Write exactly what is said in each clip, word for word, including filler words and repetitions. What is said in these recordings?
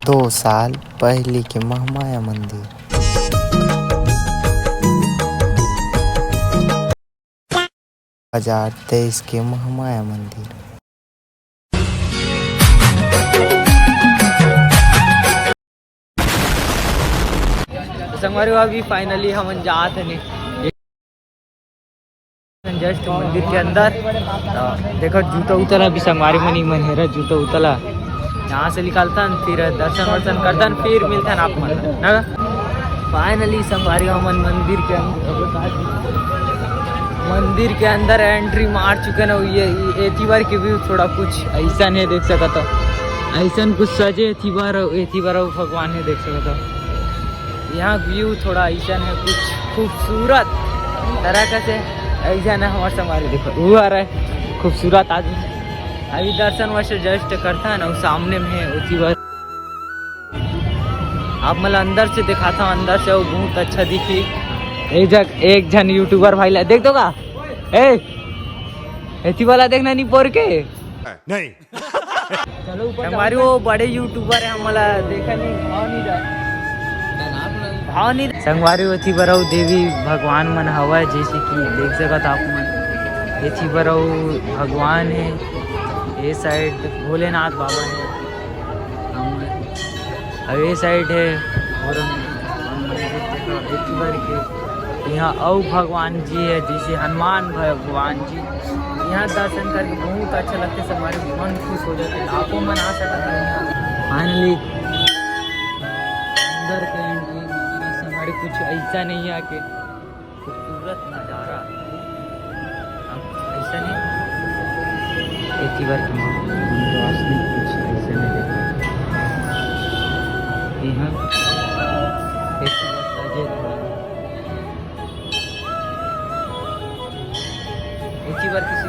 दो साल पहली के महामाया मंदिर, दो हजार तेईस के महामाया मंदिर। तो संगवारी हो, अभी finally हमन जात हन just मंदिर के अंदर। तो देखो जूता उता ला भी संगवारी मन ही मन हेरा जूता उता ला। यहाँ से निकालतन, फिर दर्शन वर्शन करतन, फिर मिलतन आप मन ला, ना। Finally संगवारी हमन मंदिर के अंदर, मंदिर के अंदर entry मार चुके ना। ये, ये एती बार के view थोड़ा कुछ ऐसा नहीं देख सकत हो, ऐसा कुछ सजे एती बार, एती बार भगवान नहीं देख सकत हो। यहाँ view थोड़ा ऐसा है, कुछ खूबसूरत तरह का से ऐसा है हमारे संगवारी। देखो वो आ रहा है खूबसूरत आदमी। अभी दर्शन वर्शन just करता है ना, वो सामने में है उसी बार। आप मतलब अंदर से दिखाता हूँ, अंदर से वो बहुत अच्छा दिखी। एक जग एक झन YouTuber भाई ला देख दो का, ए एथी वाला देखना नहीं पोर के। नहीं। चलो ऊपर संगवारी वो बड़े YouTuber है, हमला देखा नहीं, भाव नहीं रहा। भाव नहीं रहा। संगवारी ओथी बरऊ देवी भगवान मन हवय, जैसे कि देख सकत आप मन। एथी बरऊ भगवान है, ये side भोलेनाथ बाबा है। हम अउ ये side है और मंदिर देखो, एक बार के यहाँ अउ भगवान जी है, जैसे हनुमान भगवान जी। यहाँ दर्शन करके बहुत अच्छा लगता है, हमारे मन खुश हो जाते हैं। आपको मन आ सकता है यहाँ। Finally अंदर के entry हमारे कुछ ऐसा नहीं है कि खूबसूरत नज़ारा। अब ऐसा नहीं, एक ही बार की मौत, वास्तविक कुछ ऐसा नहीं देखा। यहाँ एक ही बार का जेल बना। एक ही बार किसी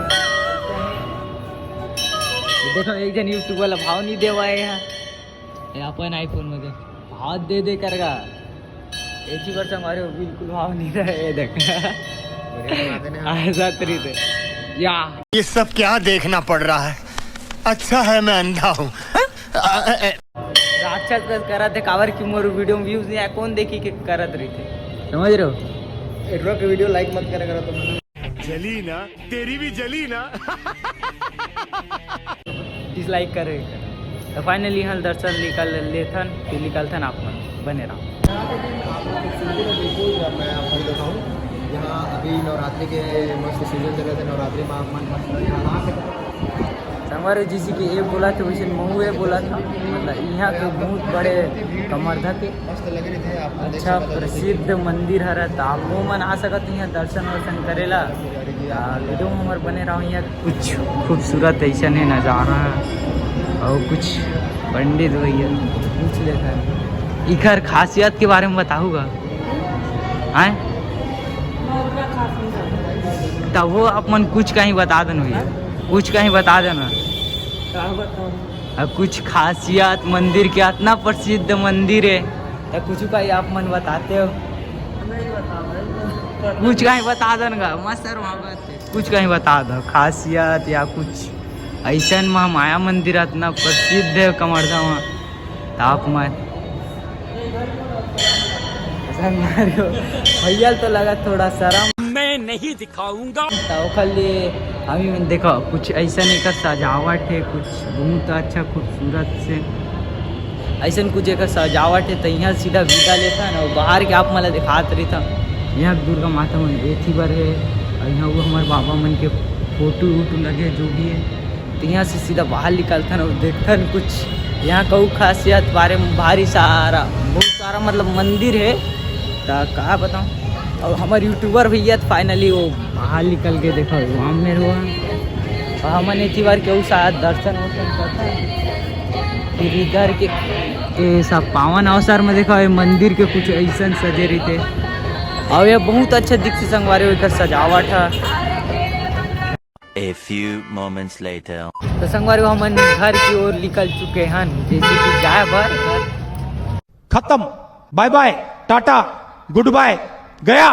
ये देखो, एक जन YouTube वाला भाव नहीं देवा है यहाँ। ये अपन iPhone मध्ये भाव दे दे करगा। एथी बार संगवारी हो बिल्कुल भाव नहीं रहे, ये देख। ऐसा तरीके या ये सब क्या देखना पड़ रहा है? अच्छा है मैं अंधा हूँ। राक्षस का करत है, काबर कि मोर video में views नहीं आए, कौन देखी के करत रही थे, समझ रहे हो? एटवा के video like मत करा करो तुम। जली ना, तेरी भी जली ना। Dislike करे। तो finally यहाँ दर्शन निकाल लेथन, फिर निकलथन आप मन, बने रहो। यहाँ पे भी आप लोग खूबसूरती में देखो, या मैं आपको दिखाऊँ। यहाँ अभी नवरात्रि के मस्त season चल रहे थे, नवरात्रि में आप मन मस्त यहाँ आ सकते हो। संगवारी जैसे कि ये बोला था, वैसे महू ये बोला था, मतलब यहाँ के बहुत बड़े कमरधा के मस्त लग रहे थे, आप अच्छा प्रसिद्ध मंदिर हरा, तो आप वो मन आ सकत हो यहाँ दर्शन वर्शन करेला। आ, video में हमारे बने रहो। यहाँ कुछ खूबसूरत ऐसा है नज़ारा, और कुछ पंडित भैया पूछ लेता है, इकर खासियत के बारे में बताऊँगा। आए तब वो आप मन कुछ कहीं बता देना भैया, कुछ कहीं बता देना। अब कुछ खासियत मंदिर के, इतना प्रसिद्ध मंदिर है, तो कुछ कहीं आप मन बताते हो? कुछ कहीं बता देना, मत सर वहाँ बात। कुछ कहीं बता दो खासियत या कुछ ऐसन महामाया मंदिर इतना प्रसिद्ध है कमरधा में, ताप मत। भैया तो लगा थोड़ा शर्म। मैं नहीं दिखाऊंगा। तो ओकर लिए हम ही देखो कुछ ऐसन एक सजावट है, कुछ बहुत अच्छा खूबसूरत से ऐसन कुछ एक सजावट है। तो यहाँ सीधा विदा लेता ना, बाहर के आप मला दिखात रही था। यहाँ दुर्गा माता मन एथी बर है, और यहाँ वो हमारे बाबा मन के फोटो वोटो लगे जो भी है। तो यहाँ से सीधा बाहर निकलथन और देखथन कुछ यहाँ कहू खासियत बारे में। भारी सारा, बहुत सारा मतलब मंदिर है, तो का बताऊँ। और हमारे YouTuber भैया तो finally वो बाहर निकल के देखो वहाँ में हुआ। और हमन एथी बार केहू शायद दर्शन वर्शन करथन। फिर इधर के ए, सब पावन अवसर में देखो ये मंदिर के कुछ ऐसन सजे रहिथे। और ये बहुत अच्छा दिखथे संगवारी हो, एकर सजावट है। A few moments later. तो संगवारी हो, हमन घर की ओर निकल चुके हन, जैसे कि जाए बर घर। खत्म, bye bye, Tata, good bye, गया।